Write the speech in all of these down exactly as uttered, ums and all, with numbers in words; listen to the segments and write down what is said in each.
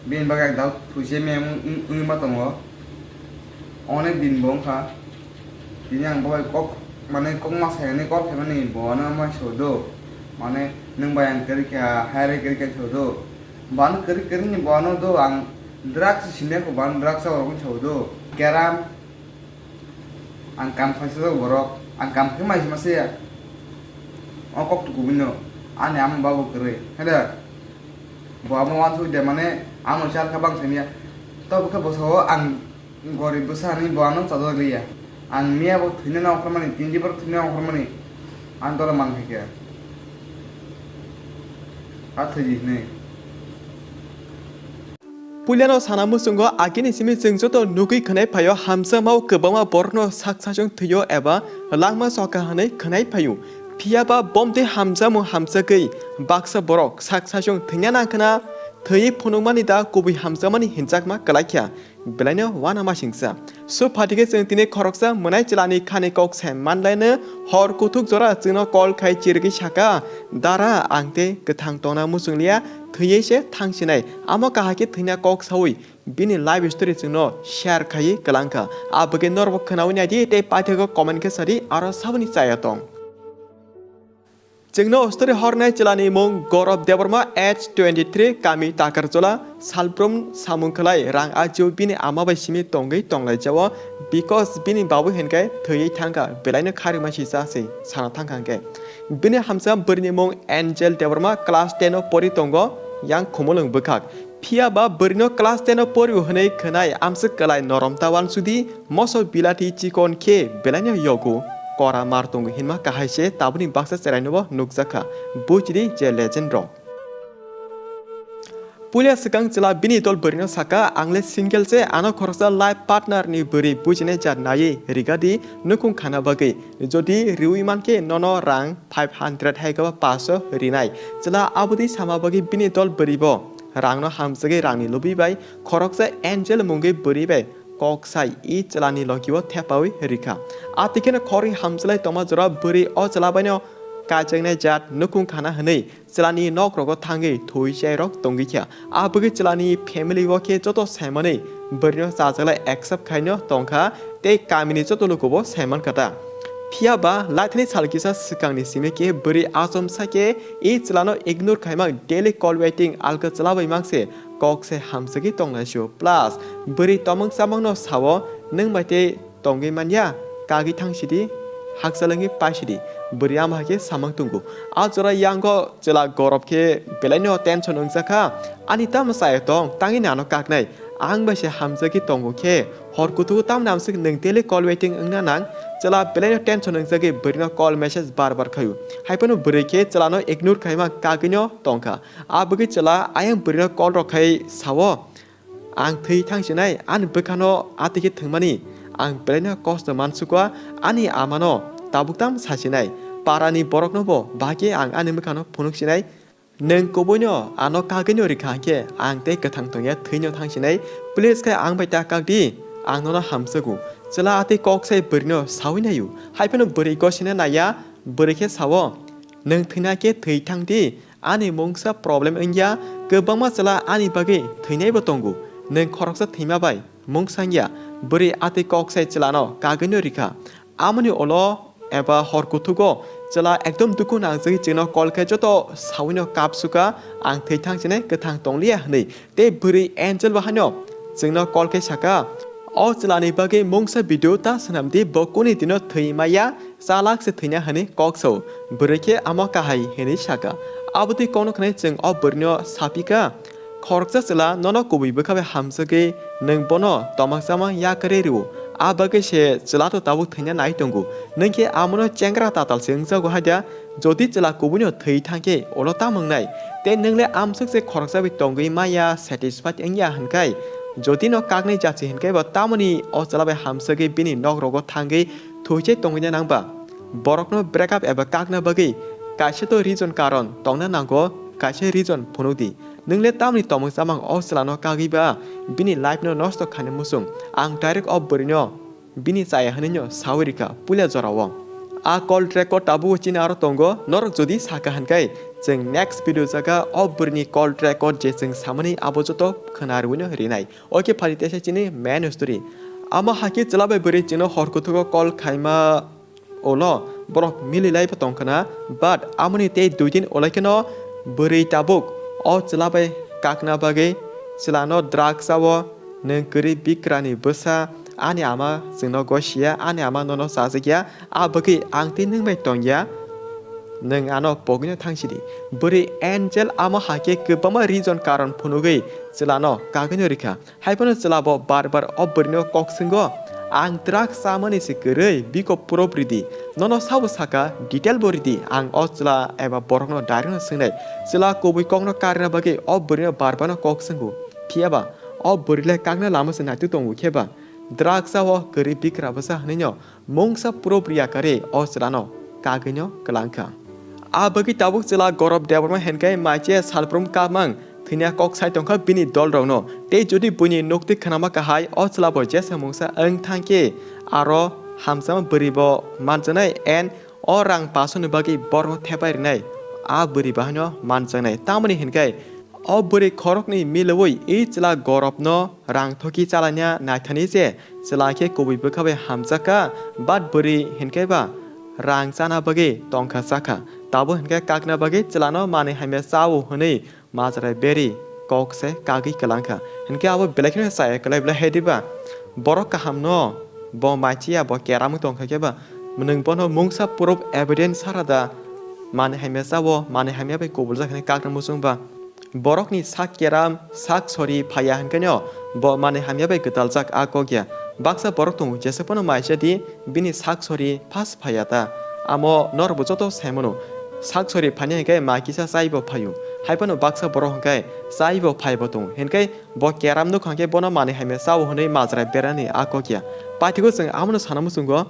Bini bagwi ang dal thwise me wng-, wng-, wngwi ma tongo. Onek din bo wngkha. Tini ang bo bai kok, mane kok ma sai hwnwi kok khaimani bo ano ma sodo. Mane nwng bai ang kwrwi kha, hai rai kwrwi kha sodo. Bo ano kwrwi kwrwi ni bo ano do ang drugs sinai kho, bo ano drugs rok wng sodo. Keram, ang kam khaisa borok, ang kam khe mai se ma se ya. O kok tu kubui no, ani ama babu kwrwi. Hede, bo amo wansuk de mane, amo chal kha bang saniya. Tobo khe bwsao ang gorib bwsa hinwi bo ano chajak liya. Ang miya bo thwina na ongkhormani, tini bo thwina ongkhormani. Ang dole man khe khe. A thwi di hinwi. Puilano sana muchungo agini simi chwng joto nugwi khwnai phaio, hamjakmao kwbangma borokno sak sachwng thwio eba langma soka hwnwi khwnai phaio. Phiya ba bomtwi hamjakmung hamjagwi baksa borok sak sachwng thwina nangkhwna, thwiwi phunukmani da kubui hamjakmani hinjakma kwlaikha, belaino uanamasingcha. Suk phatikhe chwng tini khoroksa mwnai chwlani khani kok sai manlaino, hor kuthuk jora chwngno call khai chirigwi saka, "Dara, ang tei kwthang tongna muchungliya, thwiwi se thangsinai." Amo kahai khe thwina kok saui bini life story chwngno share khaiwi kwlangkha. Abagwi norokbo khwnaui naidi tei paithago comment khe sadi aro saboni chaya tong. Chwngno story hornai chwlani mung Gaurav Debbarma, age twenty three, kami Takarjola, salbrum samung khlai rang ajio bini ama bai simi tongwi tonglaijao, because bini babu hinkai thwiwi thangkha, belaino kharima sisa se sana thangkha hinkhe. Bini hamsa bwrwini mung Angel Debbarma, class ten o pori tongo, yang Khumulwng bwkhak. Phiya ba bwrwino class ten o pori hwnwi khwnai amswk kwlai norom ta wansudi, moso bilathi chikon khe belaino yogo, kora mar tongo hinma kahai se tabukni baksa cheraino bo nukjakha. Buchidi je legend rok. Puila swkang chwla bini dol bwrwino saka, "Ang le single se, ano khoroksa life partner ni bwrwi bujinai jat naiwi rigadi nukhung khana bagwi. Jodi riwi mankhe nono rang five hundred hai khe ba paanch sho rinai." Chwla abudi sama bagwi bini dol bwrwi bo rangno hamjagwi rangni lubi bai khoroksa Angel mungwi bwrwi bai kok sai i chwlani logio thepaui rikha. Atikheno khorwi hamjwlai tongma jora bwrwi o chwla baino kaijaknai jat nukhung khana hwnwi chwlani nok rogo thangwi thwi chai rok tongwi kha. A bagwi chwlani family o khe joto saimanwi bwrwino chajakla accept khaino tongkha tei kamini joto lukubo saiman kha ta. Phiya ba laithani sal kisa swkangni simi khe bwrwi achomsa khe i chwlano ignore khaima daily call waiting alka chwla bai mangse kok se hamsagwi tonglaisio. Plus bwrwi tomong chamongno sao, "Nwng bai tei tongwi manya, kagwi thangsidi, hakchalwngwi paisidi." Bwrwi ama hai khe samang tongo. A jora yango chwla Gaurav khe belaino tension wngjakha. "Ani tamo chaya tong, tangwi nano kaknai. Ang bai se hamjagwi tongo khe, hor kutugo tamni amswk nwng daily call waiting wngna nang?" Chwla belaino tension wngjagwi bwrwino call message bar bar khaio. Haiphano bwrwi khe chwlano ignore khaima kagwino tongkha. A bagwi chwla ayang bwrwino call rok khai sao, "Ang thwi thangsinai, ani bwkhano atwi khe thwngmani, ang belaino kosto mansukha, ani amano tabuk tam sasinai, parani boroknobo bahai khe ang ani bwkhano phunuksinai, nwng kubuino ano kagwino rikha hinkhe ang tei kwthang tongya thwino thangsinai, please khe ang bai ta kakdi, ang nono hamjago." Chwla atwi kok sai bwrwino saui naio, haiphano bwrwi gosina naiya, bwrwi khe sao, "Nwng thwina khe thwi thangdi, ani mungsa problem wngya, kwbangma chwla ani bagwi thwinaibo tongo, nwng khoroksa thwima bai mungsa wngya." Bwrwi atwi kok sai chwlano kagwino rikha. Amoni ulo eba hor kuthugo chwla ekdom dukhu nangjagwi chwngno call khe joto sawino kap sukha, "Ang thwi thangsinai, kwthang tongliya," hwnwi. Tei bwrwi Angel bo haino chwngno call khe saka, "O chwlani bagwi mungsa video ta swnamdi, bo kuni dino thwi maya, chalak se thwina," hwnwi kok sao. Bwrwi khe amo kahai hwnwi saka. Abotwi kokno khwnai chwng o bwrwino sapikha, "Khoroksa chwla nono kubui bwkha bai hamjagwi nwng bono tomang chamang yakarwi rwo. A bagwi se chwla to tabuk thwina nai tongo. Nwng khe amono chengra tatal se wngjago hai da? Jodi chwla kubuino thwi thang khe ulo tamo wngnai? Tei nwng le amswk se khoroksa bai tongwi maya, satisfied wngya hwnkhai? Jodi no kaknai jat se hwnkhai bo tamoni o chwla bai hamsagwi bini nok rogo thangwi thwichai tongwina nang ba?" Borokno break up eba kakna bagwi kaisa to reason karon tongna nango, kaisa reason phunuk di. Nwng le tamni tomung chamang o chwlano kagwi ba bini life no nosto khaina muchung? Ang direct o bwrwino bini chaya hwnwi no saui rikha puila jorao. A call track o tabuk chini aro tongo, norok jodi saka hinkai, chwng next video jaga o bwrwini call track o je chwng samani abo joto khwna rwino rinai. Oke, phari teisa chini main story. Amo hakhe chwla bai bwrwi chwngno hor kuthugo call khaima ulo borok mililai bo tongkhwna, but amoni tei dui din ulai kheno bwrwi tabuk o chwla bai kakna bagwi chwlano drugs o, "Nwng kwrwi bikrani bwsa, ani ama chwngno gosiya, ani ama nono chajakya, a bagwi ang tei nwng bai tongya, nwng ano pogwino thangsidi." Bwrwi Angel amo hakhe kwbangma reason karon phunugwi chwlano kagwino rikha. Haiphano chwla bo bar bar o bwrwino kok swngo, "Ang drugs chamani se kwrwi, biko proof ridi. Nono sabo saka, detail bo ridi, ang o chwla eba borokno direct no swngnai." Chwla kubui kokno karina bagwi o bwrwino bar barno kok swngo. Phiyaba o bwrwi le kakna lama se naituk tongo kheba, drugs o kwrwi bikra bwsa hwnwino mungsa proof riya kare o chwlano kagwino kwlangkha. A bagwi tabuk chwla Gorop Debbarma hinkhe maiche salprum kamang thwina kok sai tongkha bini dolrokno. Tei jodi buini nuktwi khwnama kahai o chwla bo jesa mungsa wng thangkhe aro hamjakma bwrwi bo manjaknai, and o rang paso ni bagwi borokno thepai rwnai a bwrwi bo haino manjaknai. Tamoni hinkhe o bwrwi khoroknwi milwi i chwla Goropno rang thoki chalaina naithani se chwla khe kubui bwkha bai hamjakha, but bwrwi hinkhe ba rang chana bagwi tongkha chakha. Tabuk hinkhe kakna bagwi chwlano manwi hamya chao hwnwi majra beri kok se kagwi kwlangkha. Hinkhe abo belai kheno chaya kwlai belai hai diba? Borok kahamno bo maichiya, bo keramwi tongkha khe ba? Nwng bono mungsa proof evidence sara da? Manwi hamya chao, manwi hamya bai kubuljak hwnwi kakna muchung ba? Borokni sak keram, sak sori phaiya hinkheno bo manwi hamya bai gwtaljak a kok ya. Baksa borok tongo, jesa phano maisa di bini sak sori phas phaiya ta. Amo norokbo joto saimano. Sak sori phainai hinkhe ma kisa chaibo phaio. Haiphano baksa borok hinkhe chaibo phaibo tongo. Hinkhe bo keram nukha hinkhe bono manwi hamya chao hwnwi majra berani a kok ya. Paithago chwng amono sana muchungo.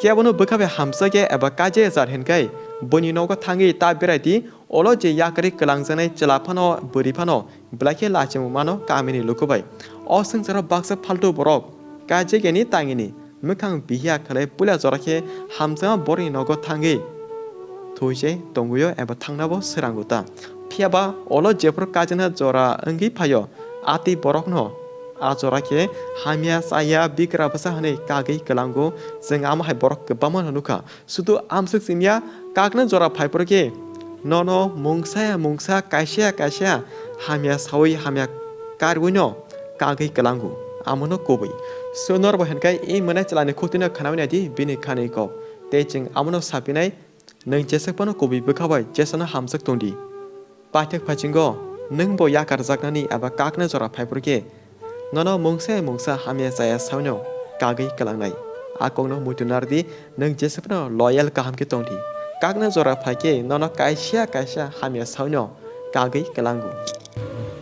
Kebono bwkha bai hamjakya eba kaijakya jat hinkhai, buini nogo thangwi ta berai di, ulo je yakarwi kwlangjaknai chwla phano bwrwi phano belai khe lachimung mano kamini luku bai. O swngcharo baksa phaltu borok, kaijakyani tangini, mwkhang bihiya khlai puila jora khe hamjakma borokni nogo thangwi thuise tongwio eba thangnabo swrango ta. Phiyaba ulo jephru kaijakna jora wngwi phaio, atwi borokno a jora khe hamya chaya bikra bwsa hwnwi kagwi kwlango. Chwng amo hai borok kwbangma no nukha. Sudu amswk simiya kakna jora phaiphuru khe nono mungsa ya mungsa, kaisa ya kaisa hamya sawi hamya karwino kagwi kwlango. Amono kubui. Sunor bo hinkhai i mwnai chwlani khutino khnawi naidi bini khani kok. Tei chwng amono sapinai, nwng jeswk phano kubui bwkha bai jesano hamjak tongdi. Paithak phaichingo nwng bo yakarjaknani eba kakna jora phaiphuru khe nono mungsa ya mungsa hamya chaya sawino kagwi kwlangnai. A kokno muitu nardi, nwng jeswk phano loyal kaham khe tongdi. Kakna jora phai khe nono kaisa kaisa hamya sawino kagwi kwlango.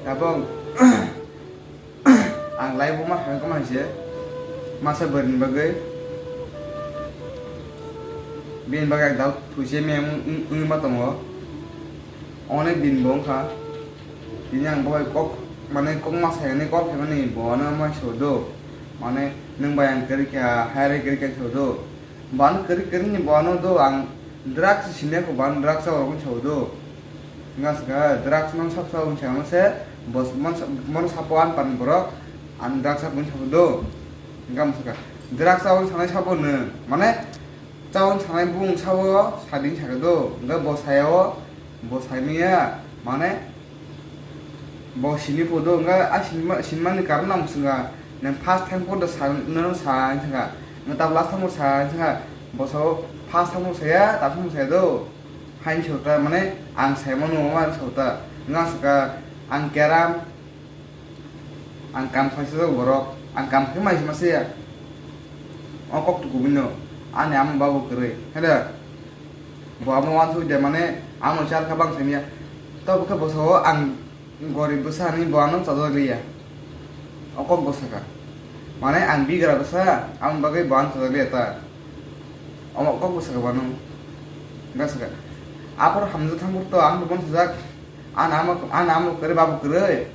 Tabok ang live-o ma kha kama se masa bwrwini bagwi bini bagwi ang dal thuise me wng-, wng-, wngwi ma tongo. Onek din bo wngkha. Tini ang bo bai kok, mane, kok ma sai hwnwi kok khaimani bo ano ma sio do. Mane, nwng bai ang kwrwi kha, hai rai kwrwi kha sio do. Bo ano kwrwi kwrwini bo ano do ang drugs sini kho, bo ano drugs o rok sio do. Wngkha swkha drugs man sap sap wngsa ano se, bo man sap, man sapo an pan borok ang drugs sap wngsa do. Wngkha swkha drugs o wngsa nai sapo nwng, mane, Chaun sanai bung sao sadin sakha do, hwnkhe bo saya o, bo saimaya, mane, bo sini pho do, hwnkhe a sinima, sinimani karon ang swngkha, nwng first time pho do sa, nwng sa, hwnka, nwng tabla samo sa, hwnka, bo sao first time saya, tabla samo saya do, hain sota, mane, ang saimano, ma sota, nga swka, ang keram, Ang kam khaisa borok, ang kam khe mai se ma se ya. O kok tu kubui no, ani ama babu kwrwi, hada. Bo amo wansuk de mane, amo chal kha bang simiya. To bokhe bo sao ang gorib bwsa ni bo ano chajak liya. O kok bo saka. Mane ang bigra bwsa, amo bagwi bo ano chajak liya ta. Omo kok bo saka bano. Ga saka. Apor hamjak thang to ang bo sajak. Ani amo, ani amo kwrwi babu kwrwi.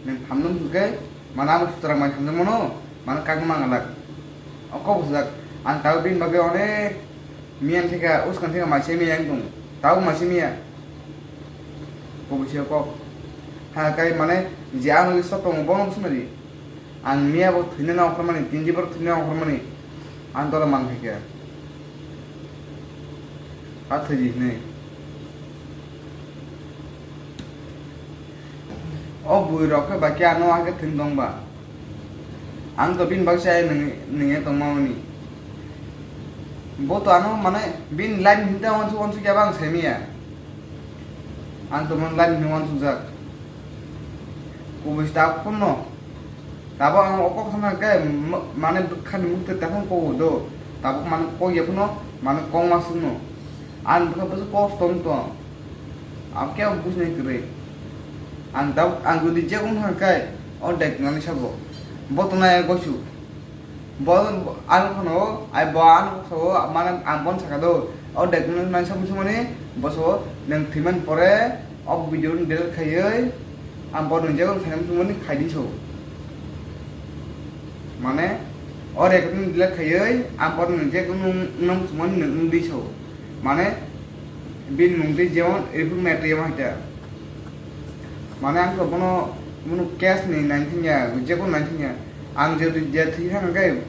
Nwng hamjak hwnkhe, mane amo sutra mai hamjak mano, mane kagwi mangalak. O kok bwsajak, ang tabuk bini bagwi onek Miyan theka, uskan theka maise miya yang tong. Tau maise miya. Ko bisi kok. Ha kai mane je ano stop tong bono sumari. Ang miya bo thwina na ongkhormani, tinji bo thwina ongkhormani. Ang dolo mang theka. A thwiji hinwi. O bui rok khe bai khe ano hakhe thwng tong ba. Ang to bini bagwi chaya nung-, nungya tongma mani. Bo to ano mane bini life hinta wansuk wansuk ya ba ang saimaya. Ang to mane life hinwi wansukjak. Kubui tabuk phunno. Tabuk ang o kok sana khe m-, mane bwkhani mukte takhung kok do. Tabuk mane kok ya phunno mane kok ma sungno. Ang bwkha bwswk kosto wng tong. Ang kebo bujinai kwrwi. Ang tabuk, ang jodi je wng thang khe, o dek nani sabo. Bo tongnai gosu. Bo, ang phano, ai bo ang sao, mane ang bon saka do. O dek nani sabo sumani, bo sao, nang thwiman pore, o video ni delete khaiwi, ang bo nang je wng thang sumani khaidi sao. Mane, o record ni delete khaiwi, ang bo nang je wng nang sumani nang wng di sao. Mane, bini mung tei jemon April May twi ma hita. Mane ang to bono, bono case ni nang thangya, je ko nang thangya. Ang je, je thwi thang khe,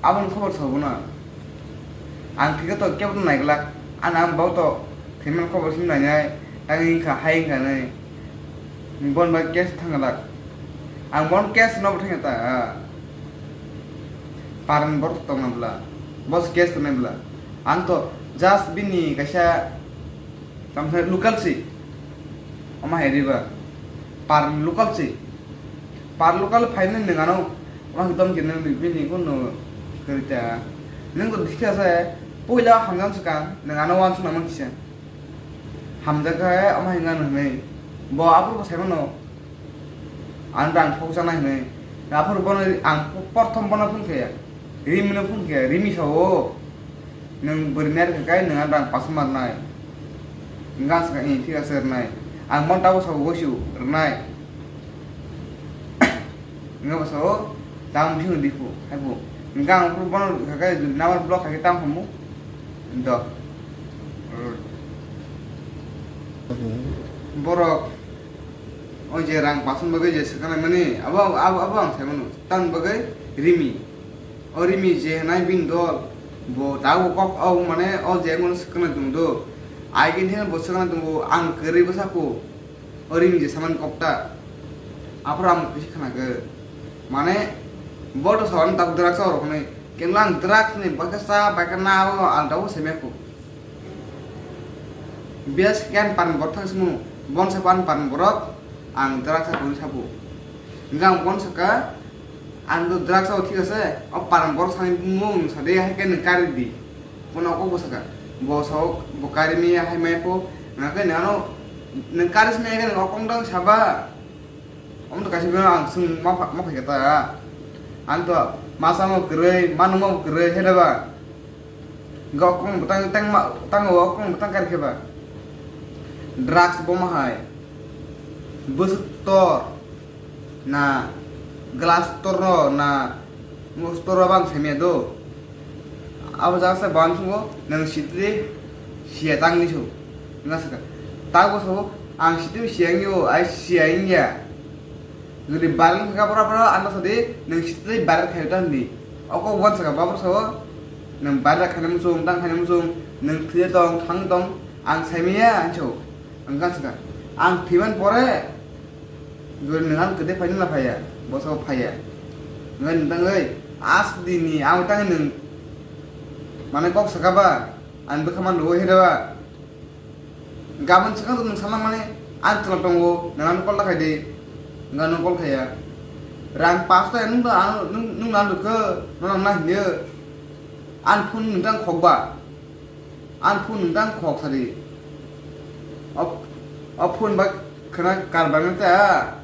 aboni khobor sa bono. Ang thwi khe to kebo nai glak. Ang, ang bo to thwiman khobor sim nai nai. Tang wngkha, hai wngkha nai. Bon bai case thang glak. Ang bon case no bo thang ta. Paran bor tong na bla. Bos case tongnai bla. Ang to just bini kaisa tamsa local si. Ama hai riba. Paran local si. Par local phainai nung ano. Ama hitam kene bini kono kerja. Nung to dikha sa. Puila hamjam sukang nung ano wansuk namang kisa. Hamjakha, omo hinga hinwi. Bo aphuru bo saimano. Ang rang thok chana hinwi. Aphuru bono ang prothom bono phone khe. Rimi no phone khe, Rimi sao. Nwng bwrwi nai rwkha kai nwng ang rang paso marnai. Hwnka ang sakha, "Ee, thik ase," rwnai. Ang bono tabuk sao, "Goisu," rwnai. Hwnka bo sao, "Tamo bising di phu, hai phu." Hwnka ang bono rwkha khe, jodi number block khai khe tamo khamu? Do. Borok, o je rang pason bagwi je swkang mani, abo, abo, abo ang sai mano. Tamni bagwi Rimi. O Rimi je hwnai bini dol, bo tabuk kok, o mane o je mano swkang tong do. Ai khe bo swkang tongo, ang kwrwi bwsa phu. O Rimi je samani kokta. Aphuru ang kisa khna khe. Mane, bo to sawan tak drugs o rok hwnwi. Kenla ang drugs ni baksa, baksa na o ang tabuk semya kho. Bias khe ang paran borok thang simo. Bon sa pan paran borok ang drugs a kuri sabu. Hingke ang bon saka, ang to drugs o thik ase. O paran borok sani mung sa de hai khe nung kari di. Bono kok bwsaka. Bo sok, bo kari maya hai maya pho. Nang khe nang ano, nung kari simi khe nung okong dang saba. Omo to kaisa bino ang swng ma pha-, ma phaikha ta. Ang to ma samo kwrwi, ma nungma bo kwrwi, he da ba? Ga okong bwtang, tang ma, tang o okong bwtang kari khe ba? Drugs bo ma hai. Bwswk tor. Na glass torno na mostor bang semya do. Abo jaga se bang sungo nang sitri siya tang ni so. Na saka. Tago so ang sitri siya ngi o ai siya ingya. Jodi balang ka bora bora anda sadi nang sitri barak khayo tang ni. Oko wan saka babor so nang barak khana musung tang khana musung nang thire tong thang tong ang semya ancho. Ang kan saka. Ang thiman pore Jodi nang ang kwtwi phaina na phaiya, bosao phaiya. Nang nang oi, as dini ang tang nang. Mane kok saka ba, ang bwkha man rwo hira ba. Gabon swkang to nang sana mane, ang chwla tongo, nang ano call ta khai di. Nang ano call khaiya. Rang pas ta nung da ang, nung, nung nang rwkhe, nang nang na hinya. Ang phone nang tang khok ba. Ang phone nang tang khok sadi. O, o phone ba khna karbar nang ta.